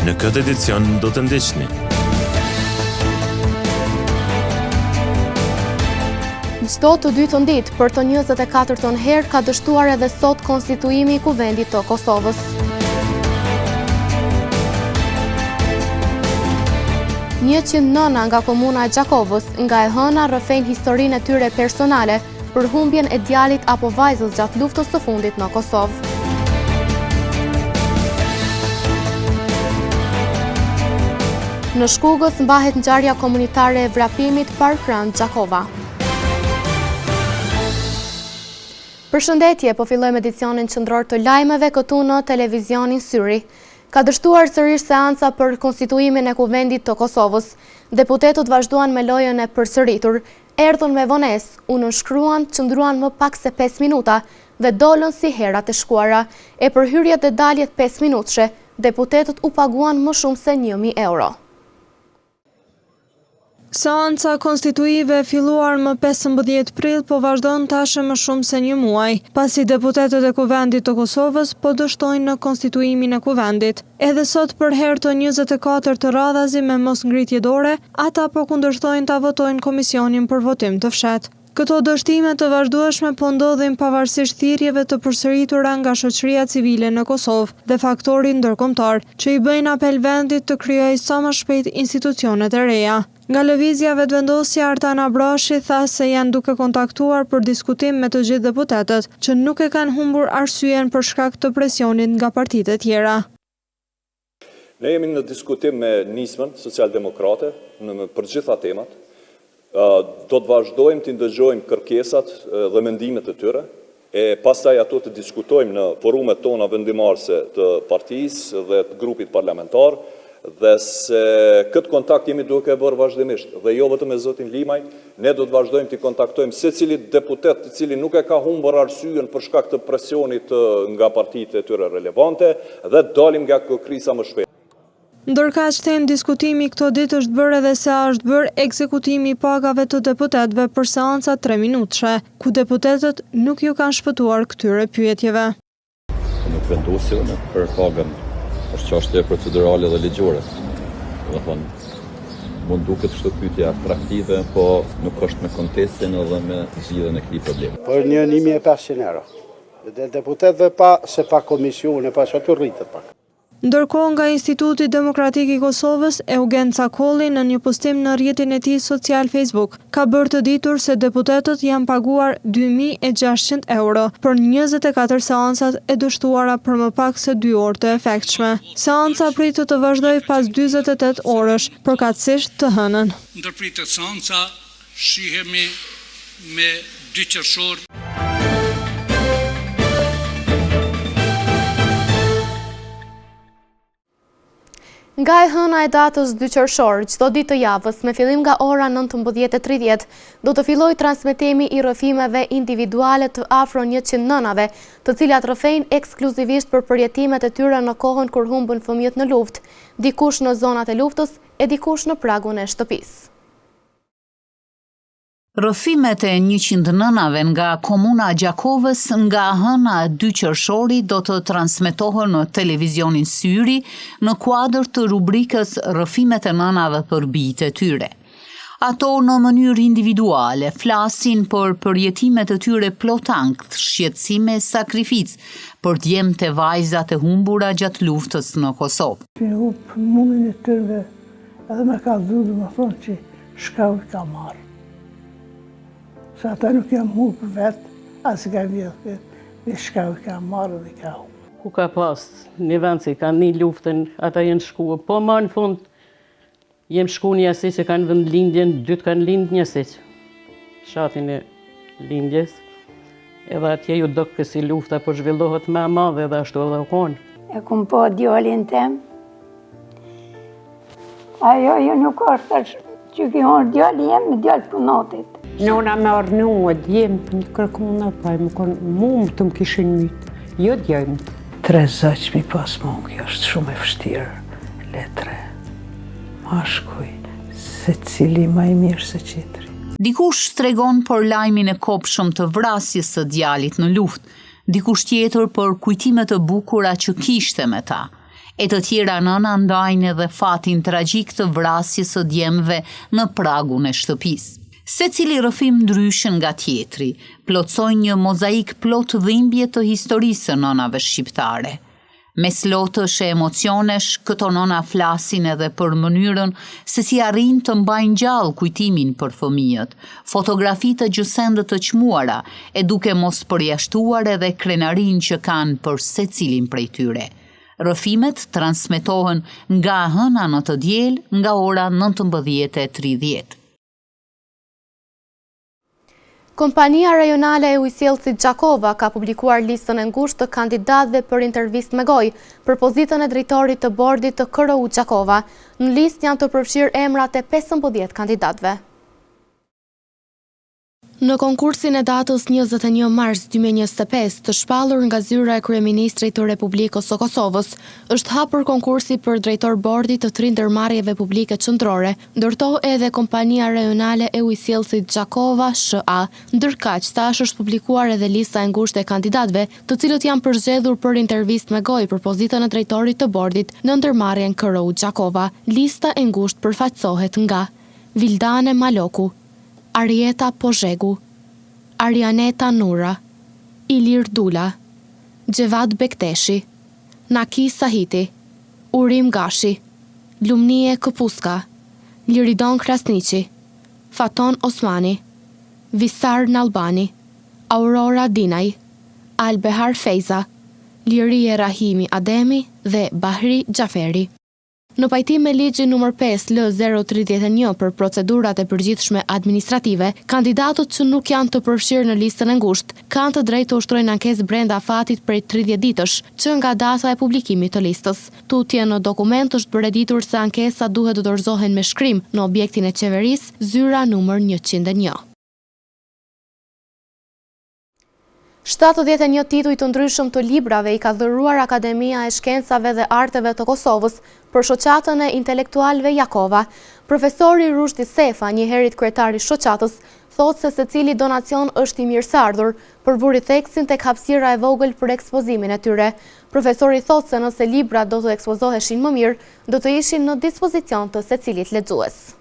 Në këtë edicion do të ndiqni. Çdo të dytën ditë, për të 24-tën herë, ka dështuar edhe sot konstituimi i Kuvendit të Kosovës. 100 nëna nga komuna e Gjakovës, nga e hëna rrëfejnë historinë e tyre personale, për humbjen e djalit apo vajzës gjatë luftës së fundit në Kosovë. Në Shkugës mbahet ngjarja komunitare e vrapimit Parkrun Gjakova. Përshëndetje, po fillojmë edicionin qendror të lajmeve këtu në televizionin Syri. Ka dështuar sërish seanca për konstituimin e Kuvendit të Kosovës. Deputetët vazhduan me lojën e përsëritur. Erdhën me vonesë, u nënshkruan, qëndruan më pak se pesë minuta dhe dolën si herat e shkuara. E për hyrjet dhe daljet pesë minutëshe, deputetët u paguan më shumë se 1000 euro. Seanca konstituive e filluar më 15 prill po vazhdon tash e më shumë se një muaj, pasi deputetët e Kuvendit të Kosovës po dështojnë në konstituimin e Kuvendit. Edhe sot për herë të 24 të radhazi me mosngritje dore, ata po kundërshtojnë ta votojnë komisionin për votim të fshehtë. Këto dështime të vazhdueshme po ndodhin pavarësisht thirrjeve të përsëritura nga shoqëria civile në Kosovë dhe faktori ndërkombëtar, që i bëjnë apel vendit të krijojë sa më shpejt institucionet e reja. Nga Lëvizja Vetëvendosje Artan Abrashi tha se janë duke kontaktuar për diskutim me të gjithë deputetët, që nuk e kanë humbur arsyen për shkak të presionit nga partitë e tjera. Ne jemi në diskutim me Nismën Socialdemokrate në për gjitha temat. Do të vazhdojmë t'i ndëgjojmë kërkesat dhe mendimet e tyre e pastaj ato të diskutojmë në forumet tona vendimmarrëse të partisë dhe të grupit parlamentar dhe se këtë kontakt jemi duke e bërë vazhdimisht dhe jo vetëm me zotin Limaj, ne do të vazhdojmë t'i kontaktojmë secilit deputet i cili nuk e ka humbur arsyen për shkak të presionit nga partitë e tyre relevante dhe të dalim nga kjo krizë sa më shpejt. Ndërkaq temë diskutimi këto ditë është bërë edhe se a është bërë ekzekutimi i pagave të deputetëve për seancat tre minutëshe, ku deputetët nuk ju kanë shpëtuar këtyre pyetjeve. Nuk vendosi unë për pagën, është çështje procedurale dhe ligjore. Domethënë, mund duket kështu pyetje atraktive, po nuk është me kontestin edhe me zgjidhjen e këtij problemi. Për një 1500 euro. Dhe deputetëve pa, se pa komisione, pa që aty rritet pak. Ndërkohë nga Instituti Demokratik i Kosovës, Eugen Cakolli në një postim në rrjetin e tij social Facebook, ka bërë të ditur se deputetët janë paguar 2600 euro për 24 seancat e dështuara për më pak se 2 orë të efektshme. Seanca pritet të vazhdojë pas 48 orësh, përkatësisht të hënën. Ndërpritet seanca, shihemi me 2 qershor. Nga e hëna e datës 2 qershor, çdo ditë të javës, me fillim nga ora 19.30, do të fillojë transmetimi i rrëfimeve individuale të afro 100 nënave, të cilat rrëfejnë ekskluzivisht për përjetimet e tyre në kohën kur humbën fëmijët në luftë, dikush në zonat e luftës e dikush në pragun e shtëpisë. Rrëfimet e 100 nënave nga komuna e Gjakovës nga e hëna e 2 qershorit do të transmetohen në televizionin Syri në kuadër të rubrikës Rrëfimet e nënave për bijtë e tyre. Ato në mënyrë individuale flasin për përjetimet e tyre plot ankth, shqetësime e sakrificë për djemtë e vajzat e humbura gjatë luftës në Kosovë. Që hup mundin e tyrve edhe me kallzu, domethonë që shka i ka marrë. Se ata nuk janë hupë vetë, as i ka vjedhë, dhe shka i ka marrë dhe ka hupë. Ku ka pas një vend se kanë një luftën, ata jenë shku, po ma në fund, jem shku njësi që kanë vend lindjen, dytë kanë lindë njësi, fshatin e lindjes, edhe atje ju doke si lufta po zhvillohet ma e madhe edhe ashtu edhe u konë. E kum pa djalin tem, Ajo jo nuk është është që ki unë djali jem me djalë kunatit. Nona me arnu e djemë një kërkuna, pa e më konë, mu më të më kishin mytë, jo djemë. Tre zogj mi pas mu, kjo është shumë e vështirë, le tre. Mashkuj, secili ma i mirë se qetri. Dikush tregon për lajmin e kobshëm të vrasjes së djalit në luftë, dikush tjetër për kujtimet e bukura që kishte me ta. E të tjera nëna ndajnë edhe fatin tragjik të vrasjes së djemve në pragun e shtëpisë. Secili rrëfim ndryshe nga tjetri, plotësojnë një mozaik plot dhimbje të historisë së nënave shqiptare. Mes lotësh e emocionesh, këto nëna flasin edhe për mënyrën se si arrijnë të mbajnë gjallë kujtimin për fëmijët, fotografitë e gjësende të çmuara e duke mos përjashtuar edhe krenarinë që kanë për secilin prej tyre. Rrëfimet transmetohen nga e hëna në të diel nga ora 19:30. Kompania Rajonale e Ujësjellësit Gjakova ka publikuar listën e ngushtë të kandidatëve për intervistë me gojë për pozitën e drejtorit të bordit të KRU Gjakova. Në listë janë të përfshirë emrat e 15 kandidatëve. Në konkursin e datës 21 mars 2025, të shpallur nga zyra e Kryeministrit të Republikës së Kosovës, është hapur konkursi për drejtor bordi të tri ndërmarrjeve publike qendrore, Ndër to edhe Kompania Rajonale e Ujësjellësit Gjakova SHA. Ndërkaq, tash është publikuar edhe lista e ngushtë e kandidatëve, të cilët janë përzgjedhur për intervistë me gojë për pozitën e drejtorit të bordit në ndërmarrjen KRU Gjakova. Lista e ngushtë përfaqësohet nga, Vildane Maloku, Arjeta Pozhegu, Arianeta Nura, Ilir Dula, Xhevat Bekteshi, Naki Sahiti, Urim Gashi, Lumnije Këpuska, Liridon Krasniqi, Faton Osmani, Visar Nallbani, Aurora Dinaj, Albehar Fejza, Lirije Rahimi Ademi dhe Bahri Xhaferi. Në pajtim me Ligjin numër 5 L 031 për procedurat e përgjithshme administrative, kandidatët që nuk janë të përfshirë në listën e ngushtë, kanë të drejtë të ushtrojnë ankesë brenda afatit prej 30 ditësh, që nga data e publikimit të listës. Tutje në dokument është bërë e ditur se ankesat duhet të dorëzohen me shkrim në objektin e qeverisë, zyra numër 101. 71 tituj të ndryshëm të librave i ka dhuruar Akademia e Shkencave dhe Arteve të Kosovës për shoqatën e intelektualëve Jakova. Profesori Ruzhdi Sefa, njëherit kryetar i shoqatës, thotë se secili donacion është i mirëseardhur, por vuri theksin tek hapësira e vogël për ekspozimin e tyre. Profesori thotë se nëse librat do të ekspozoheshin më mirë, do të ishin në dispozicion të secilit lexues.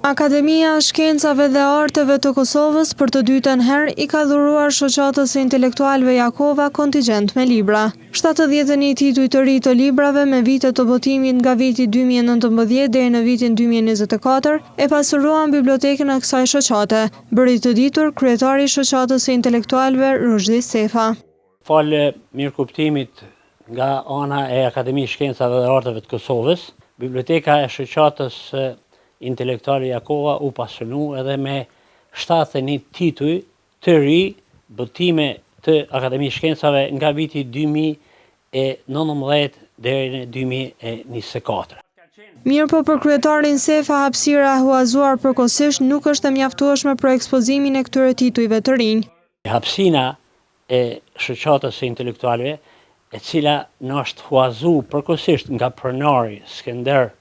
Akademia e Shkencave dhe Arteve të Kosovës për të dytën herë i ka dhuruar Shoqatës së Intelektualëve Jakova kontingjent me libra. 71 tituj të ri të librave me vite të botimit nga viti 2019 deri në vitin 2024 e pasuruan bibliotekën e kësaj shoqate, bëri të ditur kryetari i Shoqatës së Intelektualëve Ruzhdi Sefa. Falë mirëkuptimit nga ana e Akademisë Shkencave dhe Arteve të Kosovës, Biblioteka e Shoqatës Intelektuale Jakova u pasunu edhe me 71 tituj të ri botime të Akademisë Shkencave nga viti 2019 deri në 2024. Mirëpo për kryetarin Sefa hapësira e huazuar përkohësisht nuk është e mjaftueshme për ekspozimin e këtyre titujve të rinj. Hapësina e Shoqatës së Intelektualëve, e cila na është huazu përkohësisht nga pronari Skender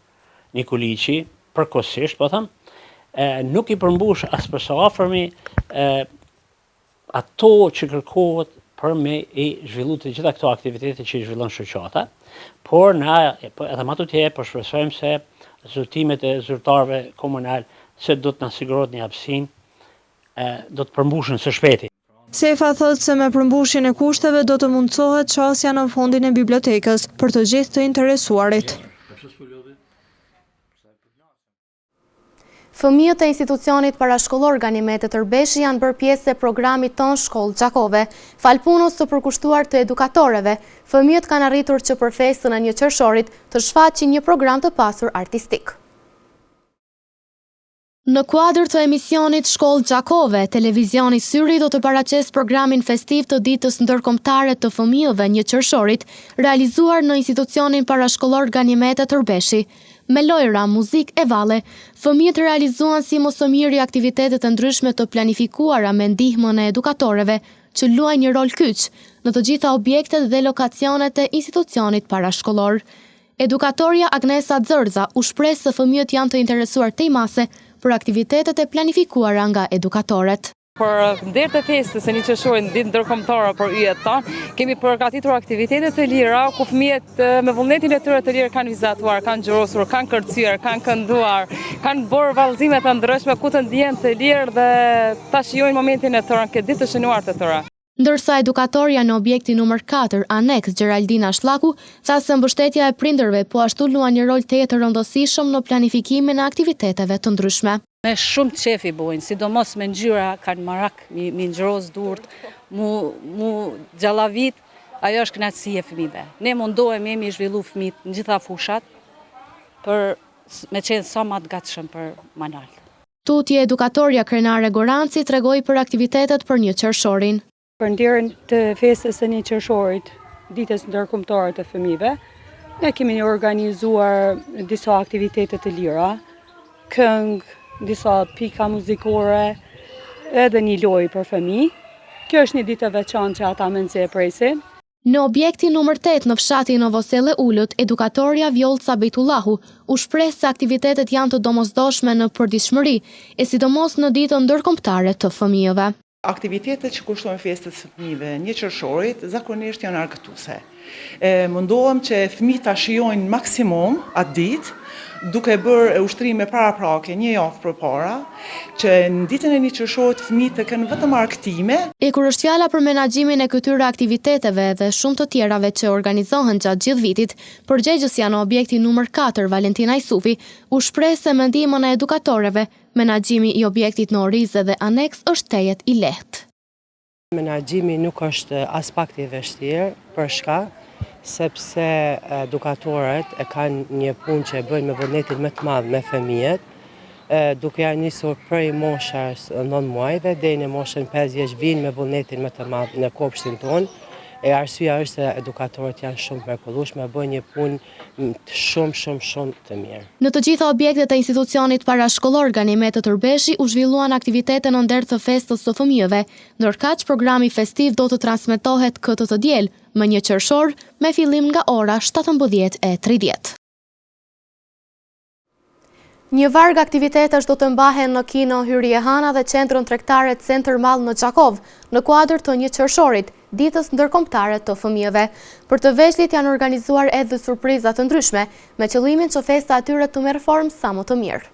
Nikoliqi, përkohësisht po them, nuk i përmbush as për së afërmi ato që kërkohet për me i zhvillu të gjitha këto aktivitete që i zhvillon shoqata, por na edhe ma tutje po shpresojmë se zotimet e zyrtarëve komunal se do të na sigurohet një hapësinë do të përmbushen së shpejti. Sefa thotë se me përmbushjen e kushteve do të mundësohet qasja në fondin e bibliotekës për të gjithë të interesuarit. Fëmijët e institucionit parashkollor Ganimete Tërbeshi janë bërë pjesë e programit tonë Shkollë Gjakove. Falë punës së përkushtuar të edukatoreve, fëmijët kanë arritur që për festën e një qershorit të shfaqin një program të pasur artistik. Në kuadër të emisionit Shkollë Gjakove, televizioni Syri do të paraqesë programin festiv të Ditës Ndërkombëtare të Fëmijëve një qershorit, realizuar në institucionin parashkollor Ganimete Tërbeshi. Me lojra, muzikë e valle, fëmijët realizuan si më së miri aktivitetet e ndryshme të planifikuara me ndihmën e edukatoreve, që luajnë një rol kyç në të gjitha objektet dhe lokacionet e institucionit parashkollor. Edukatorja Agnesa Xërza u shpreh se fëmijët janë të interesuar tej mase për aktivitetet e planifikuara nga edukatoret. Për nder të festës së 1 qershorit, ditë ndërkombëtare për yjet tanë, kemi përgatitur aktivitete të lira ku fëmijët me vullnetin e tyre të lirë kanë vizatuar, kanë ngjyrosur, kanë kërcyer, kanë kënduar, kanë bërë vallëzime të ndryshme ku të ndihen të lirë dhe ta shijojnë momentin e tyre në këtë ditë të shënuar të tyre. Ndërsa edukatorja në objektin numër 4, aneks Geraldina Shllaku, tha se mbështetja e prindërve po ashtu luan një rol tejet të rëndësishëm në planifikimin e aktiviteteve të ndryshme. Me shumë qejf i bojnë, sidomos me ngjyra kanë marak mi ngjyros durt, mu, mu gjallavit, ajo është kënaqësi e fëmijëve. Ne mundohemi mi zhvillu fëmijët në gjitha fushat për me qenë sa ma të gatshëm për ma nalt. Tutje edukatorja Krenare Goranci tregoi për aktivitetet për 1 qershorin. Për nder të festës së 1 qershorit, ditës ndërkombëtare të fëmijëve, ne kemi organizuar disa aktivitete të lira, këngë, disa pika muzikore, edhe një lojë për fëmijë. Kjo është një ditë e veçantë që ata mezi e presin. Në objektin numër 8 në fshatin Novosellë e Ulët, edukatorja Vjollca Bejtullahu u shpreh se aktivitetet janë të domosdoshme në përditshmëri, e sidomos në ditën ndërkombëtare të fëmijëve. Aktivitetet që kushtojnë festës së fëmijëve 1 qershorit zakonisht janë argëtuese. Mundohem që fëmijët ta shijojnë maksimum atë ditë, duke bërë ushtrime paraprake një javë përpara, që në ditën e 1 qershorit fëmijët të kenë vetëm argëtime. E kur është fjala për menaxhimin e këtyre aktiviteteve dhe shumë të tjerave që organizohen gjatë gjithë vitit, përgjegjësja në objektin numër 4, Valentina Isufi, u shpreh se me ndihmën e edukatoreve, Menaxhimi i objektit në orize dhe aneks është tejet i lehtë. Menaxhimi nuk është aspak i vështirë, për shkak sepse edukatorët e kanë një punë që e bëjnë me vullnetin më të madh me fëmijët, duke ja nisur prej moshës 9 muajve deri në moshën 5 vjeç vijnë me vullnetin më të madh në kopshtin tonë. E arsyeja është se edukatorët janë shumë të mrekullueshme, bëjnë një punë shumë shumë shumë të mirë. Në të gjitha objektet e institucionit parashkollor Ganimete Tërbeshi u zhvilluan aktivitete në nder të festës së fëmijëve, ndërkaq programi festiv do të transmetohet këtë të diel, më 1 qershor, me fillim nga ora 17:30. Një varg aktivitetesh do të mbahen në Kino Hyrije Hana dhe Qendrën Tregtare Center Mall në Gjakovë, në kuadër të 1 qershorit, Ditës Ndërkombëtare të Fëmijëve. Për të vegjlit janë organizuar edhe surpriza të ndryshme, me qëllimin që festa e tyre të merr formë sa më të mirë.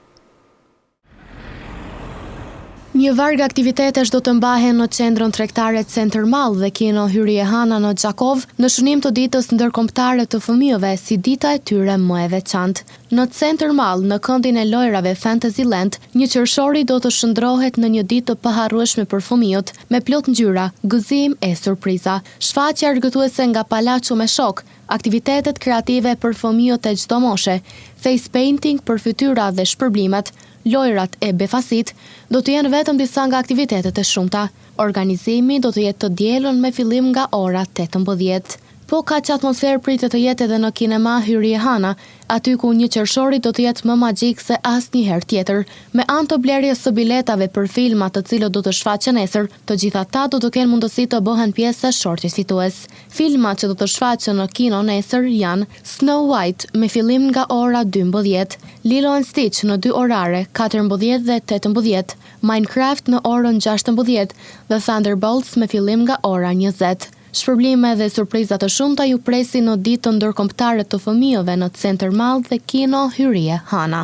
Një varg aktivitetesh do të mbahen në Qendrën Tregtare Center Mall dhe Kino Hyrije Hana në Gjakovë, në shënim të Ditës Ndërkombëtare të Fëmijëve, si dita e tyre më e veçantë. Në Center Mall, në këndin e lojrave Fantasyland, 1 qershori do të shndërrohet në një ditë të paharrueshme për fëmijët, me plot ngjyra, gëzim e surpriza. Shfaqje argëtuese nga Palaço me shokë, aktivitetet kreative për fëmijët e çdo moshe, face painting për fytyra dhe shpërblimet, Lojërat e befasitë do të jenë vetëm disa nga aktivitetet e shumta. Organizimi do të jetë të dielën me fillim nga ora 18. Po kaq atmosferë pritet të jetë edhe në kinema Hyrije Hana, aty ku 1 qershori do të jetë më magjik se asnjëherë tjetër. Me anë të blerjes së biletave për filmat të cilët do të shfaqen nesër, të gjithë ata do të kenë mundësi të bëhen pjesë e shortit fitues. Filmat që do të shfaqen në kino nesër janë Snow White me fillim nga ora 12, Lilo and Stitch në dy orare, 14 dhe 18, Minecraft në orën 16 dhe Thunderbolts me fillim nga ora 20. Shpërblime dhe surpriza të shumta ju presin në ditën ndërkombëtare të fëmijëve në Center Mall dhe Kino Hyrije Hana.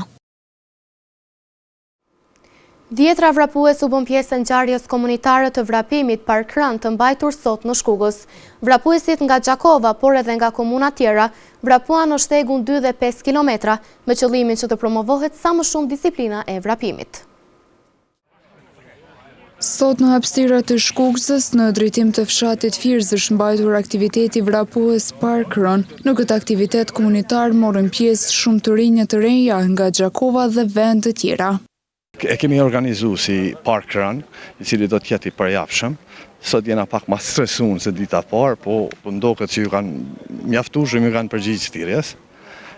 Dhjetra vrapues u bën pjesë e ngjarjes komunitare të vrapimit Parkrun të mbajtur sot në Shkugës. Vrapuesit nga Gjakova, por edhe nga komuna tjera, vrapuan në shtegun 2 dhe 5 kilometra, me qëllimin që të promovohet sa më shumë disiplina e vrapimit. Sot në hapësirat e Shkugzës, në drejtim të fshatit Fierzë është mbajtur aktiviteti vrapues Parkrun. Në këtë aktivitet komunitar morën pjesë shumë të rinj e të reja nga Gjakova dhe vende të tjera. E kemi organizu si Park Run, i cili do të jetë i përjavshëm. Sot jena pak ma stresun se dita parë, po m'doket që ju kanë mjaftueshëm, ju kanë përgjigj thirrjes.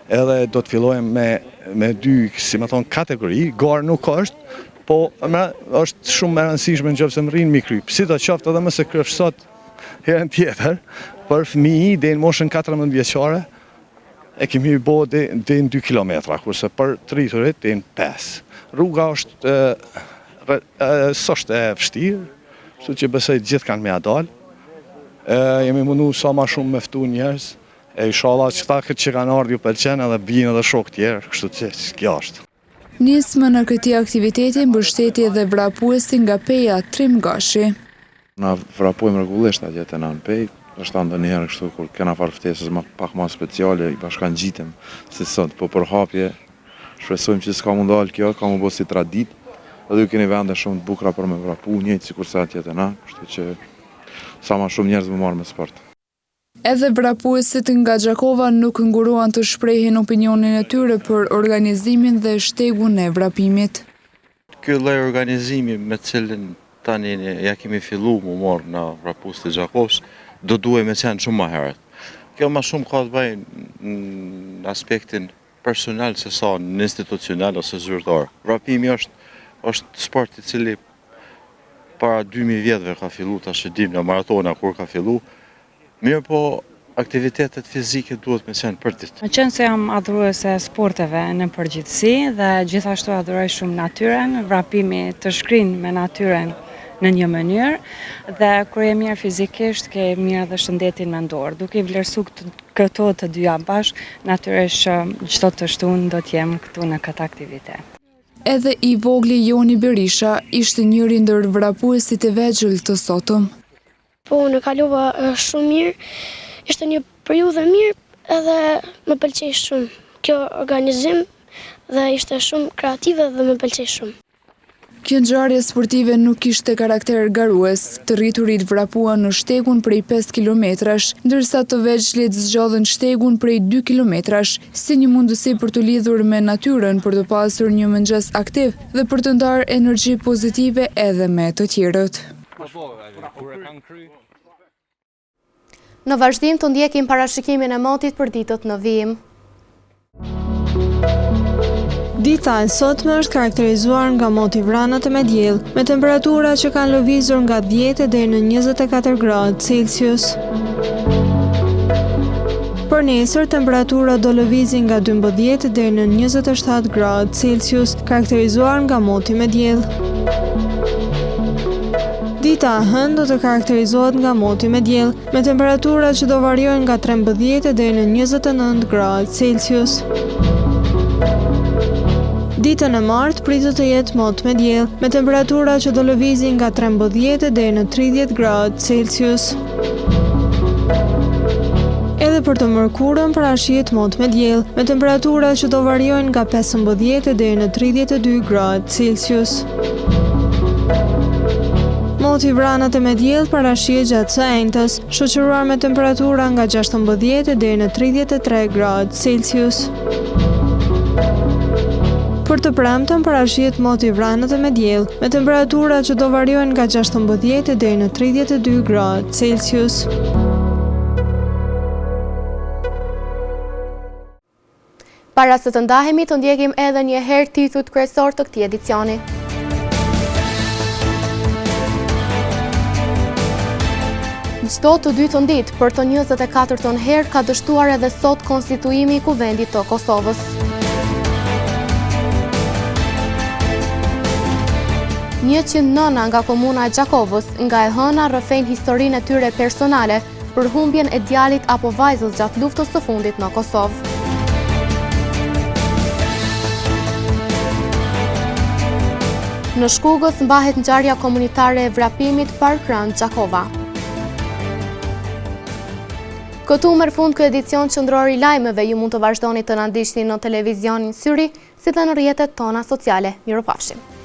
Edhe do të fillojmë me, me dy, si me thonë, kategori. Garë nuk është, po me, është shumë e rëndësishme në qoftë se mrrin mi kry. Si do qoftë edhe mëse krysh sot, herën tjetër, për fëmijë deri në moshën 14 vjeçare, E kemi bo deri në 2 kilometra, kurse për të rriturit deri në 5. Rruga është. S'është e vështirë, kështu që besoj të gjithë kanë me ia dalë. Jemi mundu sa ma shumë me ftu njerëz, e ishalla që këta këtë që kanë ardhë ju pëlqen edhe vijnë edhe shokë tjerë, kështu që kjo është. Nismën e këtij aktiviteti mbështeti edhe vrapuesi nga Peja, Trim Gashi. Na vrapojmë rregullisht atje te na në Pejë, ndoshta ndonjëherë kështu kur kena farë ftesës ma pak ma speciale i bashkangjitem si sot, po për hapje shpresojmë që s'ka m'u ndalë kjo, ka m'u bo si traditë, edhe ju keni vende shumë të bukura për me vrapu, njëjtë sikurse atje te na, kështu që sa ma shumë njerëz m'u marrë me sport. Edhe vrapuesit nga Gjakova nuk nguruan të shprehin opinionin e tyre për organizimin dhe shtegun e vrapimit. Ky lloj organizimi me të cilin tani ne ja kemi fillu m'u marrë na vrapuesit e Gjakovës, do duhej me qenë shumë ma herët. Kjo ma shumë ka të bëjë në aspektin personal se sa në institucional ose zyrtar. Vrapimi është është sport i cili para 2000 vjetëve ka fillu, tash e dim na maratona kur ka fillu, mirëpo aktivitetet fizike duhet me qenë për ditë. Meqenëse jam adhuruese e sporteve në përgjithësi dhe gjithashtu adhuroj shumë natyrën, vrapimi të shkrin me natyrën në një mënyrë dhe kur je mirë fizikisht ke mirë edhe shëndetin mendor. Duke i vlerësu këto të dyja bashkë, natyrisht që çdo të shtunë do të jem këtu në këtë aktivitet. Edhe i vogli Joni Berisha ishte njëri ndër vrapuesit e vegjël të sotëm. Po unë kalova shumë mirë, ishte një periudhë e mirë edhe më pëlqej shumë kjo organizim dhe ishte shumë kreative dhe më pëlqej shumë. Kjo ngjarje sportive nuk kishte karakter garues, të rriturit vrapuan në shtegun prej 5 kilometrash, ndërsa të vegjlit zgjodhën shtegun prej 2 kilometrash, si një mundësi për t'u lidhur me natyrën, për të pasur një mëngjes aktiv dhe për të ndarë energji pozitive edhe me të tjerët. Në vazhdim të ndjekim parashikimin e motit për ditët në vijim. Dita e sotme është karakterizuar nga mot i vranët e me diell, me temperatura që kanë lëvizur nga 10 deri në 24 gradë Celsius. Për nesër, temperaturat do lëvizin nga 12 deri në 27 gradë Celsius, karakterizuar nga moti me diell. Dita e hënë do të karakterizohet nga moti me diell, me temperatura që do variojnë nga 13 deri në 29 gradë Celsius. Ditën e martë pritet të jetë mot me diell, me temperatura që do lëvizin nga 13 deri në 30 gradë Celsius. Edhe për të mërkurën parashihet mot me diell, me temperatura që do variojnë nga 15 deri në 32 gradë Celsius. Mot i vranët e me diell parashihet gjatë së enjtes, shoqëruar me temperatura nga 16 deri në 33 gradë Celsius. Për të premten parashihet mot i vranët e me diell, me temperatura që do variojnë nga 16 deri në 32 gradë Celsius. Para se të ndahemi, të ndjekim edhe një herë titujt kryesorë të këtij edicioni. Çdo të dytën ditë, për të 24-tën herë, ka dështuar edhe sot konstituimi i Kuvendit të Kosovës. 100 nëna nga komuna e Gjakovës, nga e hëna rrëfejnë historinë e tyre personale për humbjen e djalit apo vajzës gjatë luftës së fundit në Kosovë. Në Shkugës mbahet ngjarja komunitare e vrapimit Parkrun Gjakova. Këtu merr fund ky edicion qendror i lajmeve, ju mund të vazhdoni të na ndiqni në televizionin Syri, si dhe në rrjetet tona sociale. Mirupafshim!